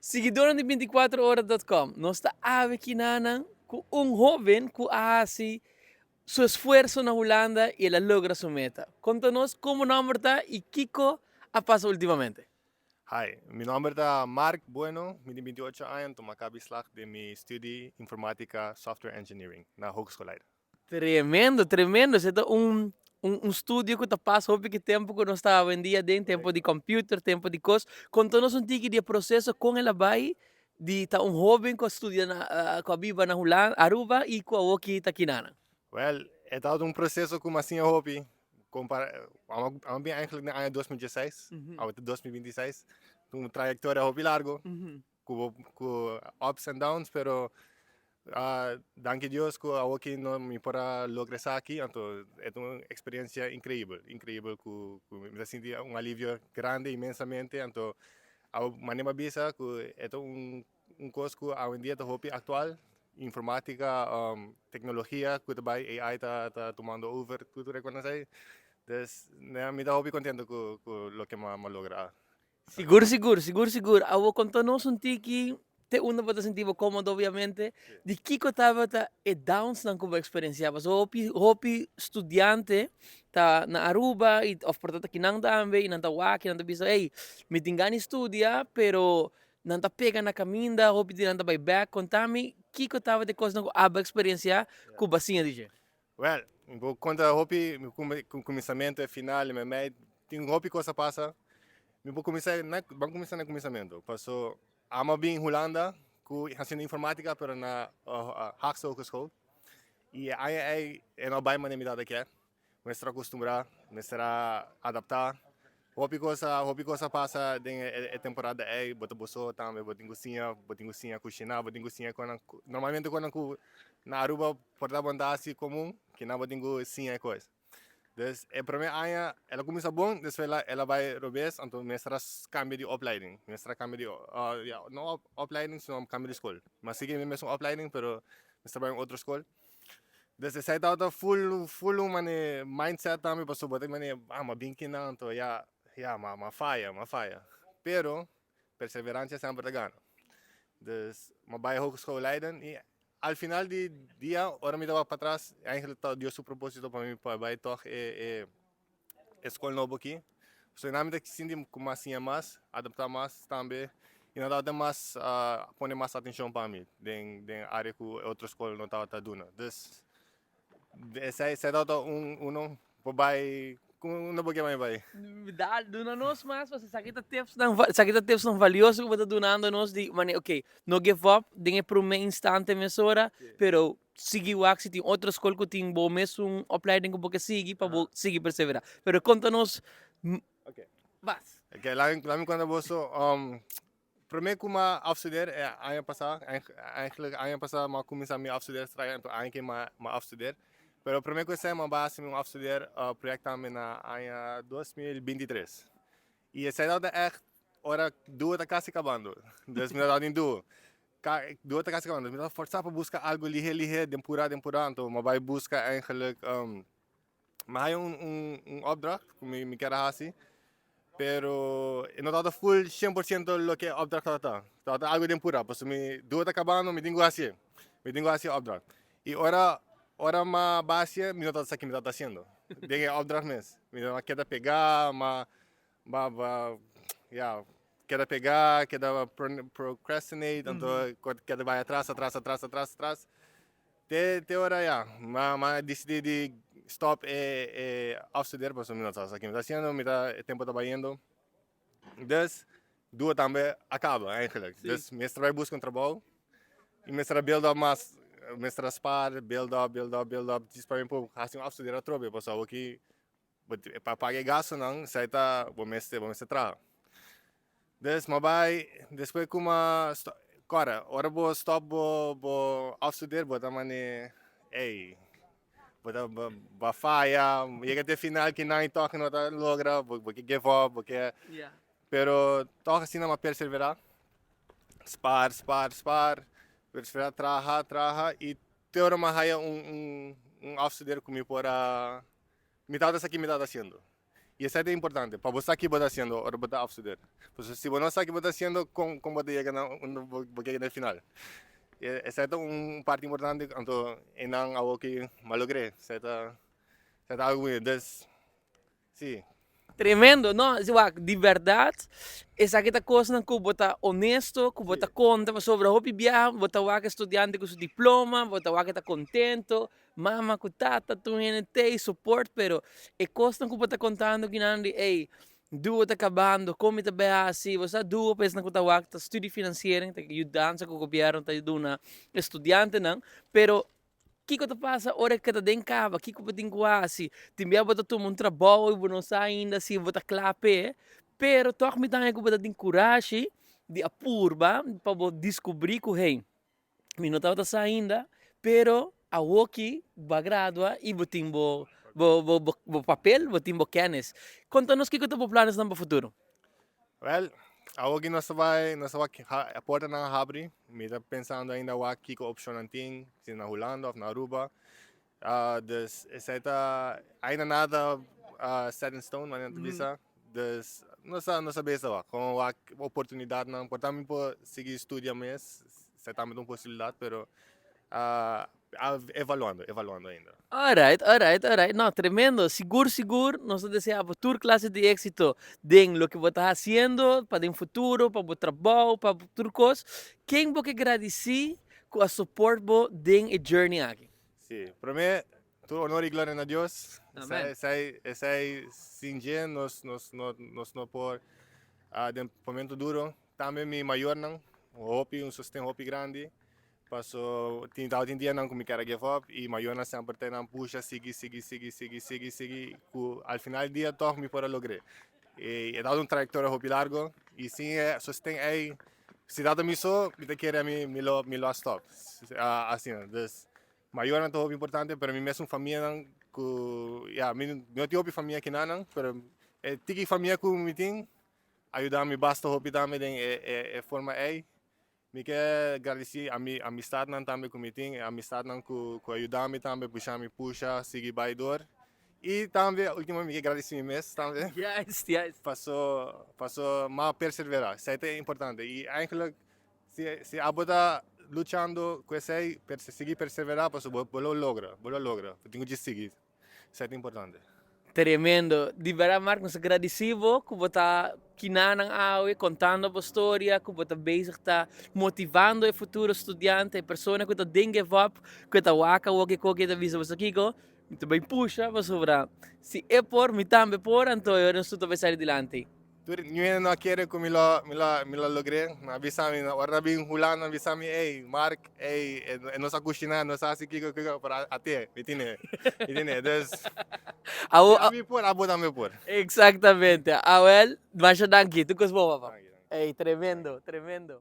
Siguidónan di 24ora.com, nos ta awe kinanan ku un hóben ku a hasi su esfuerso na Hulanda i el a logra su meta. Konta nos kon bo nòmber ta i kiko a pasa últimamente. Hi, mi nòmber ta Mark Bueno, mi tin 28 aña, anto mi a kaba di slag den mi studie Informatica Software Engineering na Hogeschool Leiden. Tremendo, tremendo. Esei ta un un studio ku ta pasa hopi ki tempu ku nos ta awendia den, tempu di computer, tempu di kos. Konta nos un tiki di e proseso kon el a bai di ta un hoben ku a studia na ku a biba na Hulanda, Aruba i ku awoki ta kinanan. Wèl, e tabata un proseso ku mi a siña hopi. Kompara, amo bin eigenlijk na aña 2016, awe ta 2026. Un trayektoria hopi largu. Ku ups and downs pero danki Dios ku awoki no mi por a logra esaki anto e ta un eksperensia inkreibel inkreibel ku mi ta sinti un alivio grandi inmensamente. Anto awo manera mi a bisa ku e ta un kos ku awendia ta hopi aktual, informatika, teknologia ku ta bai AI ta tumando over tur e kosnan esei. Dus mi ta hopi kontento ku loke mi a logra. Sigur, sigur, sigur, sigur. Awor konta nos un tiki, te unda bo ta sinti bo kómodo obviamente, di kiko tabata e downsnan ku bo a eksperensiá. Pasobra hopi, hopi studiante ta na Aruba i òf por ta ta kinan tambe i nan ta wak i nan ta bisa, ey, mi tin gana di studia, pero nan ta pega na kaminda, hopi di nan ta bai bèk. Konta mi kiko tabata e kosnan ku abo a eksperensiá ku bo a siña di dje. Wèl, mi por konta hopi, mi kuminsamentu e final i meimei, tin hopi kos a pasa. Mi por kuminsá na, ban kuminsá na kuminsamentu. Paso amo a bin Hulanda ku hasiendo informatika pero na Haagse Hogeschool. I e aña ei e no a bai manera mi tabata kier. Mester a kustumbrá, mester a adaptá. Hopi kos a, hopi kos a pasa den e temporada ei. Bo ta bo so tambe, bo tin ku siña, bo tin ku siña kushiná, bo tin ku siña konan, normalmente konan ku na Aruba por ta bon ta hasi komun, kinan bo tin ku siña e kos. Dus e promé aña el a kuminsá bon, despues el a bai robes, anto mester a kambia di opleiding, mester a kambia di, ya, no opleiding sino kambia di skol. Mi a sigui mi mesun opleiding pero mester bai un otro skol. Dus esei tabata full full un mane mindset tambe pasobra bo ta mane ah m'a bin kinan anto ya ya m'a faya m'a faya pero perseverancia semper ta gana. Dus m'a bai Hogeschool Leiden y al final di dia ora mi ta wak patras eigenlijk ta Dios su proposito pa mi pa bai tog e e e skol nobo aki. So nan mi ta sinti ku mas siña mas, adaptá mas tambe i nan tabata mas pone mas atenshon pa mi den den área ku e otro skol no tabata duna. Dus esei esei tabata un uno por bai ku unda bo ke pa mi bai? Dal duna nos mas pasobra esaki ta tipsnan esaki ta tipsnan valioso ku bo ta dunando nos di manera okay no give up den e promé instante mesora pero sigui wak si tin otro skol ku tin bo mesun opleiding ku bo ke sigui pa bo sigui perseverá. Pero konta nos bas. Ok, laat mi konta boso. Promé ku mi a afstudeer e aña pasá, eigenlijk aña pasá mi a kuminsá mi afstudeertraject, anto aña aki mi a afstudeer. Pero promé ku esei mi a bai hasi mi un afstudeer project tambe na aña 2023. I esei tabata ègt ora duo ta kasi kabando. Dus mi tabata tin duo. Ka duo ta kasi kabando. Mi tabata forsá pa buska algu lihé lihé den purá den purá. Anto mi a bai buska eigenlijk mi a haña un un un opdracht ku mi mi kier a hasi pero e no tabata full 100% loke e opdracht tabata. Tabata algu den purá pasobra mi duo ta kabando mi tin ku hasié. Mi tin ku hasi e opdracht. I ora ora mi a bai hasié mi no tabata sa ke mi tabata hasiendo den e opdracht mes. Mi a keda pegá mi a Ba ba ya keda pegá, keda procrastinate, anto keda bai atras, atras, atras, atras, atras. Te te ora ya, m'a m'a disidí di stop e e afstudeer pasobra mi no sa ki mi ta hasiendo, mi ta e tempo ta bayendo. Dus duo tambe a kaba eigenlijk. Dus mester bai buska un trabou i mester a build up mas, mester a spaar, build up, build up, build up, djis pa mi por hasi un afstudeer atrobe pasobra awoki Pa paga e gastunan esei ta bo mester bo mester traha. Dus m'a bai despues ku m'a kòrda ora bo stòp bo bo afstudeer bo ta mane ey bo ta bo a faya yega te final kinan i tòg no ta logra bo ke give up bo ke pero tòg asina m'a perseverá spaar spaar spaar perseverá traha traha i te ora m'a haya un un un afstudeer ku mi por a Mi tabata sa ki mi tabata hasiendo. Y esey ta importante, pa bo sa ki bo ta haciendo ora bo ta afstudeer. Pasobra si bo no sa ki bo ta haciendo, con con bo ta yega na unda bo bo yega na e final? Esey ta un parti importante, anto eynan awoki mi a logr'é. Esey ta esey ta algo muy, dus si. Tremendo, no, si wak, di berdad esaki ta cosnan cu bo ta honesto, cu bo ta conta, pasobra hopi biaha bo ta wak e studiante cu su diploma, bo ta wak e ta contento, mama cu tata tur hende t'ey support, pero e cosnan cu bo ta contando kinan di ey, duo ta cabando, con mi ta bay haci, bo sa duo pa esnan cu ta wak ta studiefinanciering, ta yudansa cu gobierno ta duna e studiantenan, pero Kiko ta pasa ora ke ta den kaba? Kiko bo tin ku hasi? Tin bia bo ta tuma un trabou i bo no sa ainda si bo ta kla p'e, pero tòg mi ta haña ku bo ta tin kurashi di a purba pa bo diskubrí ku hey, mi no tabata sa ainda, pero awoki bo a gradua i bo tin bo bo bo papel, bo tin bo kènis. Konta nos kiko ta bo planesnan pa futuro? Wel, awoki nos ta bai, nos ta wak e portanan a habri. Mi ta pensando ainda wak kiko opcionnan tin, si na Hulanda of na Aruba. Dus esei ta ainda nada set in stone, manera nan ta bisa. Dus nos ta nos ta bezig wak, con wak oportunidadnan. Por ta mi por sigui studia mes, esei tambe ta un posibilidad, pero Evaluando, evaluando ainda. Alright, alright, alright. No, tremendo. Sigur, sigur, nos ta desea bo tur clase di éxito den loke bo ta haciendo, pa den futuro, pa bo trabou, pa tur cos. Ken bo ke gradici cu a support bo den e journey aki? Si, prome, tur honor y gloria na Dios. Amen. Esei, esei, sin dje nos, nos, no, nos no por, den momento duro. Tambe mi mayornan, hopi, un sosten hopi grandi. Paso tin tabatin dianan ku mi kere give up i mayornan semper ta nan pusha sigui sigui sigui sigui sigui sigui ku al final di dia tòg mi por a logr'é. E tabata un trayektoria hopi largo i sin e sosten ei si tabata mi so mi ta kere mi mi lo mi lo a stòp asina. Dus mayornan ta hopi importante pero mi mesun famianan ku ya mi no tin hopi famia kinanan pero e tiki famia ku mi tin a yuda mi basta hopi tambe den e forma ei. Mi ke gradisí a mi amistatnan tambe ku mi tin, e amistatnan ku ku a yuda mi tambe pusha mi pusha sigui bai dor. I tambe ultimo mi ke gradisí mi mes tambe. Juist, juist. Paso paso m'a perseverá, esei ta importante. I eigenlijk si si abo ta luchando ku esei sigui perseverá paso bo bo lo logra, bo lo logra. Bo tin ku djis sigui. Esei ta importante. Tremendo. Di berdad Mark nos ta gradeci bo cu bo ta kinanan awe contando bo storia, cu bo ta bezig ta motivando e futuro studiante, e persona cu ta den give up, cu e ta wak awor ki koki e ta bisa bo sa kico, mi ta bay pusha pasobra si e por mi tambe por anto e ora nos tur ta bay sali dilanti. Tur niun hende no a kere ku mi lo mi lo mi lo logr'é. Nan a bisa mi, ora nan a bin Hulanda nan a bisa mi, ey, Mark, ey, e no sa kushiná, e no sa hasi kiko kiko, pero a te, mi tine, mi tine. Dus, Awo, si ami por, abo tambe por. Exactamente. Awel, masha danki. Tur kos bon, papa. Danki, danki. Ey, tremendo, tremendo.